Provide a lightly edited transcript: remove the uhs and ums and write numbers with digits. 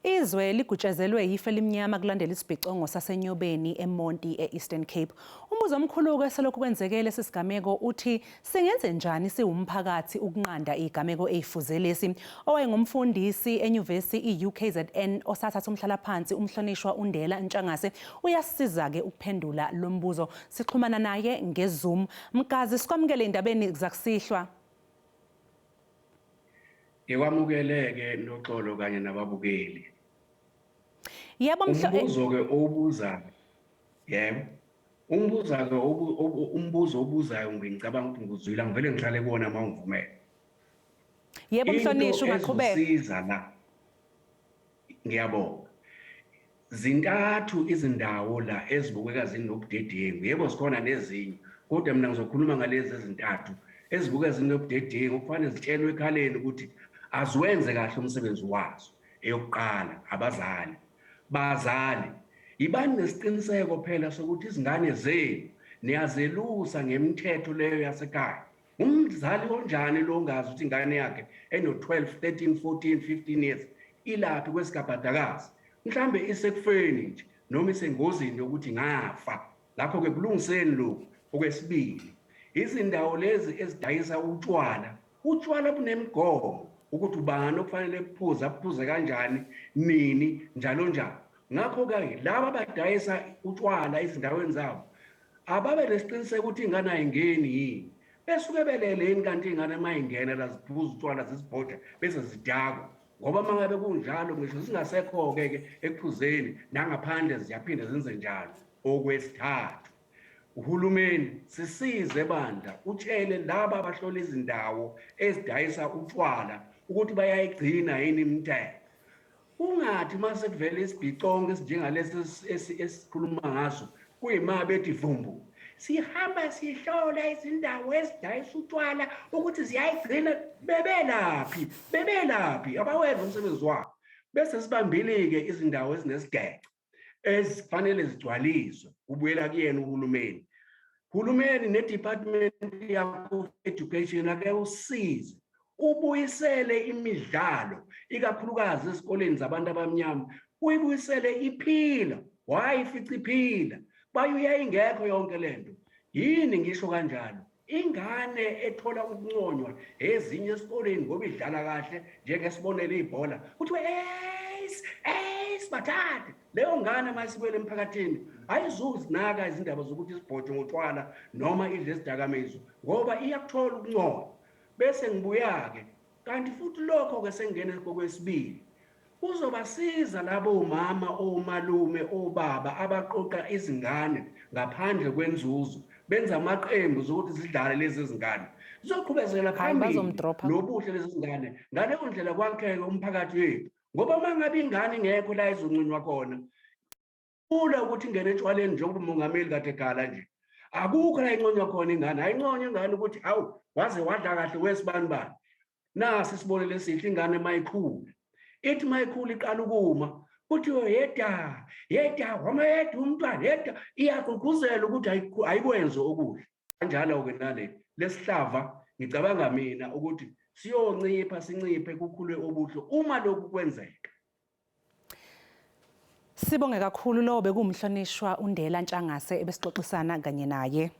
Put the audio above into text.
Izwe ligutshezelwe yifu elimnyama kulandela isibhicongo saseNyobeni eMonti e-Eastern Cape. Umbuzo omkhulu-ke selokhu kwenzeke lesi sigameko uthi singenzenjani siwumphakathi ukunqanda izigameko ezifuze lesi. Owayengumfundisi enyuvesi i-UKZN osathatha umhlalaphansi umhlonishwa uNdela Ntshangase uyasisiza-ke ukuphendula lo mbuzo. Sixhumana naye nge-Zoom. Mgazi, sikwamukele endabeni zakusihlwa. Ngikwamukeleke Noxolo kanye nababukeli. Yebo mhlo Umbuzo ke owubuzayo. Yebo. Umbuzo ke umbuzo obuzayo ngicabanga ukuthi ngikuzwile ngivele ngihlale kuwona uma ungivumela. Yebo mhlonishwa ungaqhubeka. Into la. Ngiyabonga. Zintathu izindawo la ezibukeka zinobudedengu. Yebo zikhona nezinye, kodwa mina ngizokhuluma ngalezi ezintathu ezibukeka zinobudedengu okufanele zitshelwe ekhaleni ukuthi aziwenze kahle umsebenzi wazo. Eyokuqala, abazali. Bazali, yibani nesiqiniseko phela sokuthi izingane zenu niyazelusa ngemithetho leyo yasekhaya. Umzali onjani lo ongazi ukuthi ingane yakhe eno-12, 13, 14, 15 years ilaphi kwesigabhadakazi? Mhlambe isekufeni nje noma isengozini yokuthi ngafa. Ngakho-ke kulungiseni lokhu. Okwesibili, izindawo lezi ezidayisa utshwala, utshwala bunemigomo ukuthi ubani okufanele buphuze, abuphuze kanjani, nini, njalo njalo. Ngakho-ke laba abadayisa utshwala ezindaweni zabo ababe nesiqiniseko ukuthi ingane ayingeni yini besuke belele yini kanti ingane uma ingena la ziphuza utshwala zizibhoda bese zidakwa ngoba uma ngabe kunjalo ngisho zingasekho-ke ke ekuphuzeni nangaphandle ziyaphinde zenze njalo okwesithathu uhulumeni sisize bandla utshele laba abahlola izindawo ezidayisa utshwala ukuthi bayayigcina yini imithetho Kungathi uma sekuvela isibhicongo esinjengalesi esikhuluma ngaso kuyima bethi vumbu sihamba sihlola izindawo ezidayisa utshwala ukuthi ziyayigcina bebelaphi bebelaphi abawenza umsebenzi wabo bese sibambile-ke izindawo ezinesigece ezifanele zigcwaliswe kubuyela kuyena uhulumeni hulumeni ne-department yakho education ake usize ubuyisele imidlalo ikakhulukazi ezikoleni zabantu abamnyama uyibuyisele iphila why ifica iphila bayuya ingekho yonke lento yini ngisho kanjalo Ingane ethola ukunconywa ezinye esikoleni ngoba idlala kahle njengesibonelo ibhola kuthiwe ace ace bathathe leyo ngane uma isibuyele emphakathini ayizuzinaka izindaba zokuthi isibhotshwe ngotshwala noma idle izidakamizwa ngoba iyakuthola ukunconywa bese ngibuya-ke kanti futhi lokho-ke sengingene kokwesibili Kuzobasiza labo mama, omalume, obaba abaqoqa izingane ngaphandle kwenzuzo, benza amaqembu zokuthi zidlale lezi zingane. Zizoqhubezela Hayi phambili bazomdropha. nobuhle lezi zingane. Ngaleyo ndlela kwakheke umphakathi wethu. Ngoba uma ngabe ingane ingekho la izonqunywa khona, Kulula ukuthi ingene etshwaleni njengoba umongameli kade egala nje. Akukho la inconywa khona ingane. Ayinconywa ingane ukuthi hawu waze wadla kahle wesibani bani. Nasi isibonelo esihle ingane mayikhula. Ithi mayikhula iqala ukuma kuthiwe yeda yeda wama yeda umntwana yeda iyagqugquzela ukuthi ayikwenze okuhle. Kanjalo-ke nale lesihlava ngicabanga mina ukuthi siyoncipha sinciphe kukhule obuhle uma lokhu kwenzeka. Sibonge kakhulu lowo bekuwumhlonishwa uNdela Ntshangase ebesixoxisana kanye naye.